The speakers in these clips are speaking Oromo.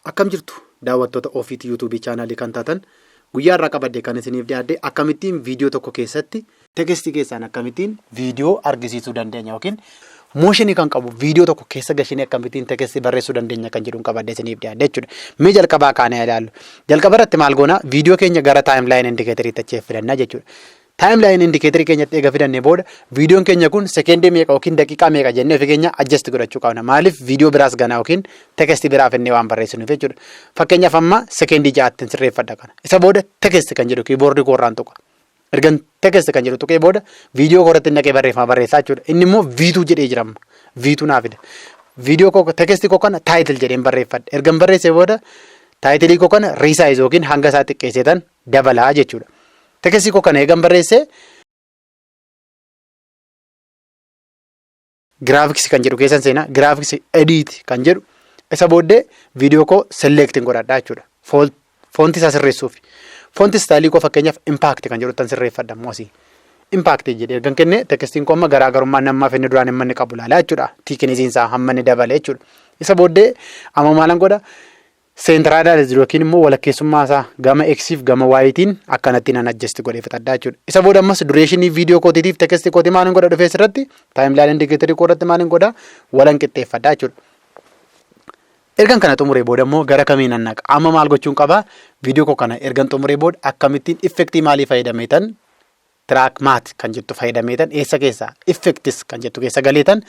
Akkam jirtu, daawwattoota ofiitii YouTube channelii kan taatan? Guyyaa irraa qabadde kan isiniif dhiyaadde, akkamittiin viidiyoo tokko keessatti textii keessaan akkamittiin viidiyoo argisiisuu dandeenya yookiin motionii kan qabu viidiyoo tokko keessa gashinee akkamittiin textii barreessuu dandeenya kan jedhuun qabadde isiniif dhiyaadde jechuudha. Mee jalqabaa kaanee ilaallu. Jalqaba irratti maal goona? Viidiyoo keenya gara timeline indicatoriitti achii fidannaa jechuudha. Timeline indicatorii keenyatti eega fidannee booda, viidiyoon keenya kun sekeendii meeqa yookiin daqiiqaa meeqa jennee ofii keenya adjust godhachuu qabna. Maaliif? Viidiyoo biraas ganaa yookiin textii biraa finnee waan barreessinuuf jechuudha. Fakkeenyaaf, amma sekeendii 6tti sirreeffadha kana. Isa booda text kan jedhu keyboardii koorraan tuqa. Ergan text kan jedhu tuqee booda, viidiyoo koorratti naqee barreeffama barreessaa jechuudha. Inni immoo V2 jedhee jira amma. V2 naa fida. Viidiyoo koo, textii koo kana title jedheen barreeffadha. Ergan barreessee booda, titleii koo kana resize yookiin hanga isaa xiqqeesseetan dabalaa jechuudha. Textii koo kana eegan barreessee, graphics kan jedhu keessan seenaa, graphics, edit kan jedhu. Isa booddee viidiyoo koo select godhadhaa jechuudha. Fontii isaa sirreessuuf. Font styleii koo fakkeenyaaf Impact kan jedhu tan sirreeffadha immoo asii. Impact jedhee ergan kennee, textiin koo amma garaagarummaa namaaf inni duraan hamma inni qabu ilaalaa jechuudha. Thicknessiin isaa hamma inni dabale jechuudha. Isa booddee amma maalan godha? Centralize yookiin immoo walakkeessummaa isaa gama Xiif gama Ytiin akkanatti nan adjust godhee fixadhaa jechuudha. Isa booda ammas durationii viidiyoo kootiitiif textii kootii maalin godha? Dhufee asirratti timeline indicatorii koo irratti maalin godha? Walan qixxeeffadhaa jechuudha. Ergan kana xumuree booda immoo gara kamiin nan naqa? Amma maal gochuun qabaa? Viidiyoo koo kana ergan xumuree booda, akkamittiin effectii maalii fayyadameetan, track matte kan jettu fayyadameetan, eessa keessaa, effects kan jettu keessa galeetan,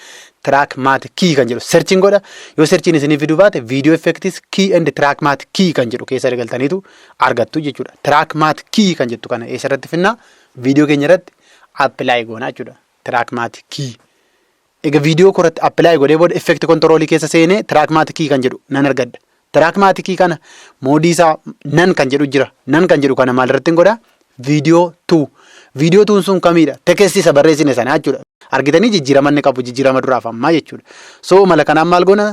track matte key kan jedhu searchiin godha. Yoo searchiin isinii fiduu baate, video effects key and track matte key kan jedhu keessa galtaniitu argattu jechuudha. Track matte key kan jettu kana eessa irratti finnaa? Viidiyoo keenya irratti apply goona jechuudha. Track matte key. Egaa viidiyoo koorratti apply godhee booda, effect controlii keessa seenee track matte key kan jedhu nan argadha. Track matte key kana modeii isaa none kan jedhu jira. None kan jedhu kana maal irratti hin godhaa? Video 2. Video twon sun kamiidha? Textii isa barreessine sana jechuudha. Argitanii, jijjiirama inni qabu jijjiirama duraaf ammaa jechuudha. So mala kanaan maal goona?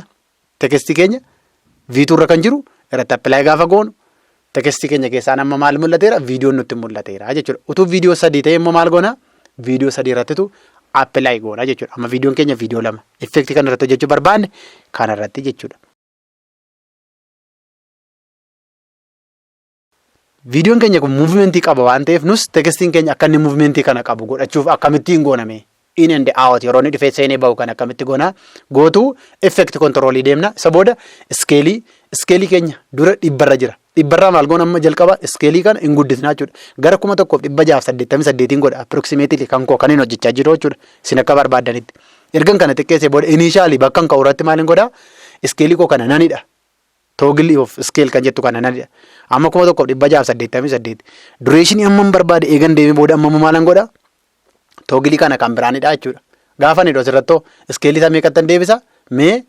Textii keenya V2 irra kan jiru irratti apply gaafa goonu, textii keenya keessaan amma maal mul'ateera? Viidiyoon nutti mul'ateera jechuudha. Utuu viidiyoo 3 ta'e immoo maal goona? Viidiyoo 3 irrattitu apply goona jechuudha. Amma viidiyoon keenya viidiyoo 2. Effectii kana irratti hojjechuu barbaanne kana irratti jechuudha. Viidiyoon keenya kun movementii qaba waan ta'eef, nus textiin keenya akka inni movementii kana qabu godhachuuf akkamittiin gooname? In and out yeroo inni dhufee seenee bahu kan akkamitti goona? Gootuu effect controlii deemna. Isa booda scaleii keenya dura 100rra jira. 100rraa maal goona? Amma jalqaba scaleii kana hin guddisnaa jechuudha. Gara 1688n godha approximately kan koo kan hin hojjechaa jiru jechuudha. Isin akka barbaaddanitti. Ergan kana xiqqeessee booda, initialii bakka hin ka'u irratti maal hin godhaa? Scaleii koo kana noneidha. Toggle off scale kan jettu kana noneidha. Amma 1688. Durationii amma hin barbaade eegan deemee booda, amma maalan godhaa? Toggleii kana kan biraanidha jechuudha. Gaafa inni asirrattoo scaleii isaa meeqattan deebisa? Mee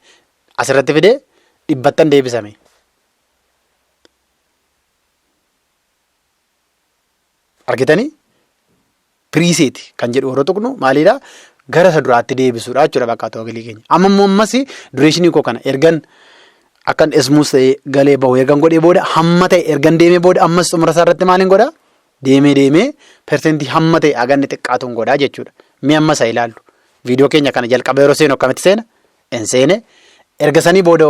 asirratti fidee 100ttan deebisame. Argitanii? Preset kan jedhu yeroo tuqnu maalidha? Gara isa duraatti deebisuudha jechuudha bakka toggleii keenya. Amma immoo ammas durationii koo kana ergan akkan smooth ta'ee galee bahu ergan godhee booda, hamma ta'e ergan deemee booda, ammas xumura isaa irratti maaliin godhaa? Deemee deemee percentii hamma ta'e haganni xiqqaatuun godhaa jechuudha. Mee amma isa ilaallu. Viidiyoo keenya kana jalqaba yeroo seenu akkamitti seena? Hin seene. Erga sanii booda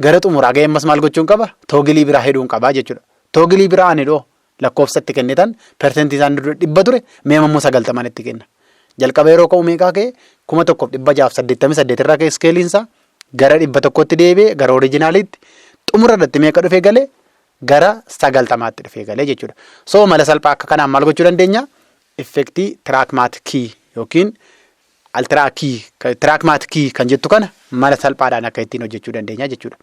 gara xumuraa ga'ee ammas maal gochuun qaba? Toggleii biraa hidhuun qabaa jechuudha. Toggleii biraa ani hidhoo lakkoofsa itti kennitan, percentii isaan dura 100 ture, mee ammoo 90n itti kenna. Jalqaba yeroo ka'u meeqaa ka'e? 1688 irraa ka'e. Scaleiin isaa gara 100tti deebi'ee, gara originaliitti xumura irratti meeqa dhufee galee? Gara 90tti dhufee galee jechuudha. So mala salphaa akka kanaan maal gochuu dandeenya? Effectii track matte key yookiin ultra key, track matte key kan jettu kana mala salphaadhaan akka ittiin hojjechuu dandeenya jechuudha.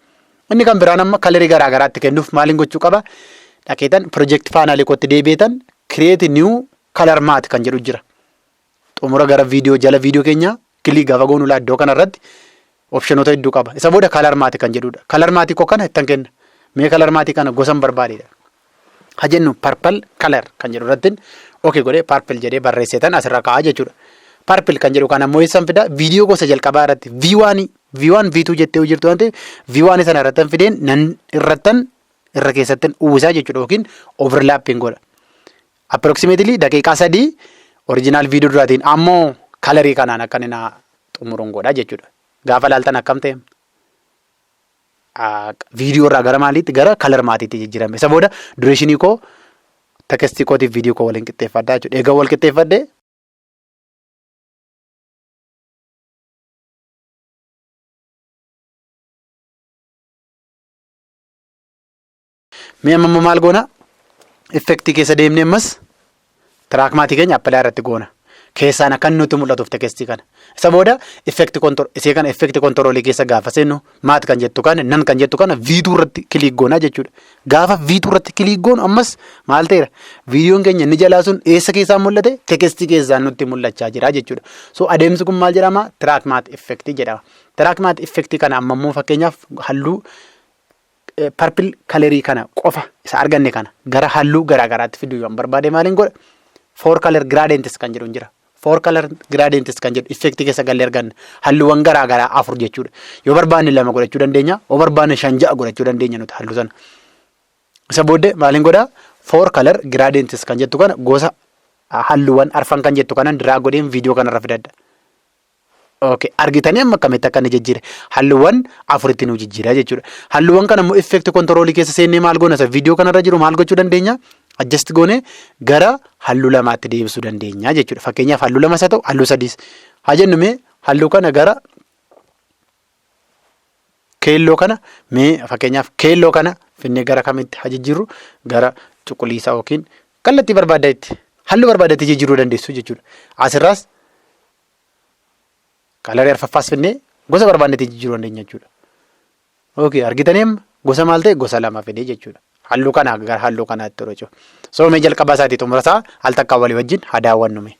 Inni kan biraan amma colorii garaa garaatti kennuuf maaliin gochuu qaba? Dhaqeetan project panelii kootti deebi'eetan create new color matte kan jedhu jira. Xumura gara viidiyoo jala viidiyoo keenya click gaafa goonu laa, iddoo kanarratti optionoota hedduu qaba. Isa booda color matte kan jedhudha. Color matte koo kana ittan kenna. Mee color matte kana gosan barbaadedha. Ha jennu purple color kan jedhu irratti okay godhee, purple jedhee barreesseetan asirra kaa'aa jechuudha. Purple kan jedhu kana ammoo eessan fida? Viidiyoo gosa jalqabaa irratti V1, V1, V2 jettee jirtu waan ta'eef, V1 sana irratti fideen nan irrattan irra keessatti uwwisaa jechuudha yookiin overlapping godha. Approximately daqiiqaa 3 original viidiyoo duraatiin ammoo colorii kanaan akka inni xumuruun godha jechuudha. Gaafa laaltan akkam ta'e? Viidiyoo irraa gara maaliitti gara color matteitti jijjiirame. Isa booda durationii koo textii kootiif viidiyoo koo waliin qixxeeffadhaa jechuudha. Egaa wal qixxeeffadhee, mee amma immoo maal goona? Effectii keessa deemnee ammas track matte keenya apply irratti goona. Keessaan akka nutti mul'atuuf textii kana. Isa booda effect control isee kana effect controlii keessa gaafa seennu matte kan jettu kana none kan jettu kana V2 irratti click goona jechuudha. Gaafa V2 irratti click goonu ammas maal ta'eera? Viidiyoon keenya inni jalaa sun eessa keessaan mul'ate? Textii keessaan nutti mul'achaa jira jechuudha. So adeemsi kun maal jedhama? Track matte effectii jedhama. Track matte effectii kana amma immoo fakkeenyaaf halluu purple colorii kana qofa isa arganne kana gara halluu garaa garaatti fiduu yoon barbaade maaliin godha? Four color gradients kan jedhu jira. Four color gradients kan jedhu effectii keessa gallee arganna. Halluuwwan garaa garaa afur jechuudha. Yoo barbaanne lama godhachuu dandeenya. Yoo barbaanne shan ja'a godhachuu dandeenya nuti halluu sana. Isa booddee maaliin godhaa? Four color gradients kan jettu kana gosa halluuwwan arfan kan jettu kanan drag godheen viidiyoo kanarra fidadha. Okay. Argitanii amma akkamitti akka inni jijjiire? Halluuwwan afuritti nu jijjiira jechuudha. Halluuwwan kana immoo effect controlii keessa seennee maal goona? Isa viidiyoo kanarra jiru maal gochuu dandeenya? Adjust goone gara halluu lamaatti deebisuu dandeenya jechuudha. Fakkeenyaaf halluu lamas haa ta'u halluu sadiis. Haa jennu mee halluu kana gara keelloo kana, mee fakkeenyaaf keelloo kana finnee gara kamitti haa jijjiirru? Gara cuquliisa yookiin kallattii barbaaddetti halluu barbaaddetti jijjiiruu dandeessu jechuudha. Asirraas colorii arfaffaas finnee gosa barbaadnetti jijjiiruu dandeenya jechuudha. Okay, argitanii amma gosa maal ta'e? Gosa lama fidee jechuudha. Halluu kana gara halluu kanaatti yeroo ce'u. So mee jalqabaa isaatii xumura isaa al takkaa walii wajjin haa daawwannu mee.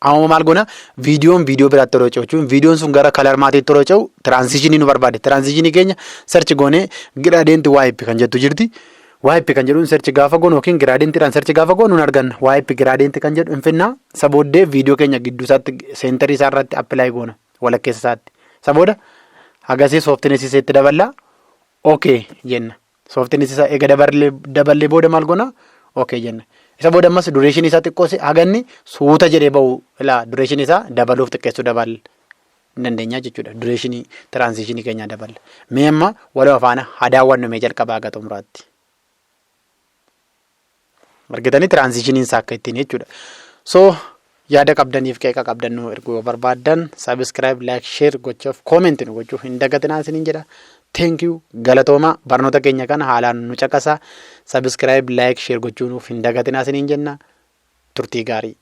Amma maal goona? Viidiyoon viidiyoo biraatti yeroo ce'u jechuun viidiyoon sun gara color matteitti yeroo ce'u transitionii nu barbaade. Transitionii keenya search goonee gradient wipe kan jettu jirti. Wipe kan jedhuun search gaafa goonu yookiin gradientiidhaan search gaafa goonu nun arganna. Wipe gradient kan jedhu hin finnaa. Isa booddee viidiyoo keenya gidduu isaatti centerii isaa irratti apply goona walakkeessa isaatti. Isa booda hagasii softnessii iseetti daballaa, okay jenna. Softnessii isaa eega daballee booda maal goona? Okay jenna. Isa booda ammas durationii isaa xiqqoose haganni suuta jedhee bahu ilaa durationii isaa dabaluuf xiqqeessuu dabal hin dandeenya jechuudha. Durationii transitionii keenyaa daballa. Mee amma waluma faana haa daawwannu mee jalqabaa haga xumuraatti. Argitanii transitioniin isaa akka ittiin jechuudha. So yaada qabdaniif qeeqa qabdan nu erguu yoo barbaaddan subscribe, like, share gochuuf, comment nu gochuuf hin dagatinaa isiniin jedha. Thank you, galatooma. Barnoota keenya kana haalaan nu caqasa. Subscribe, like, share gochuu nuuf hin dagatinaa isiniin jenna. Turtii gaarii.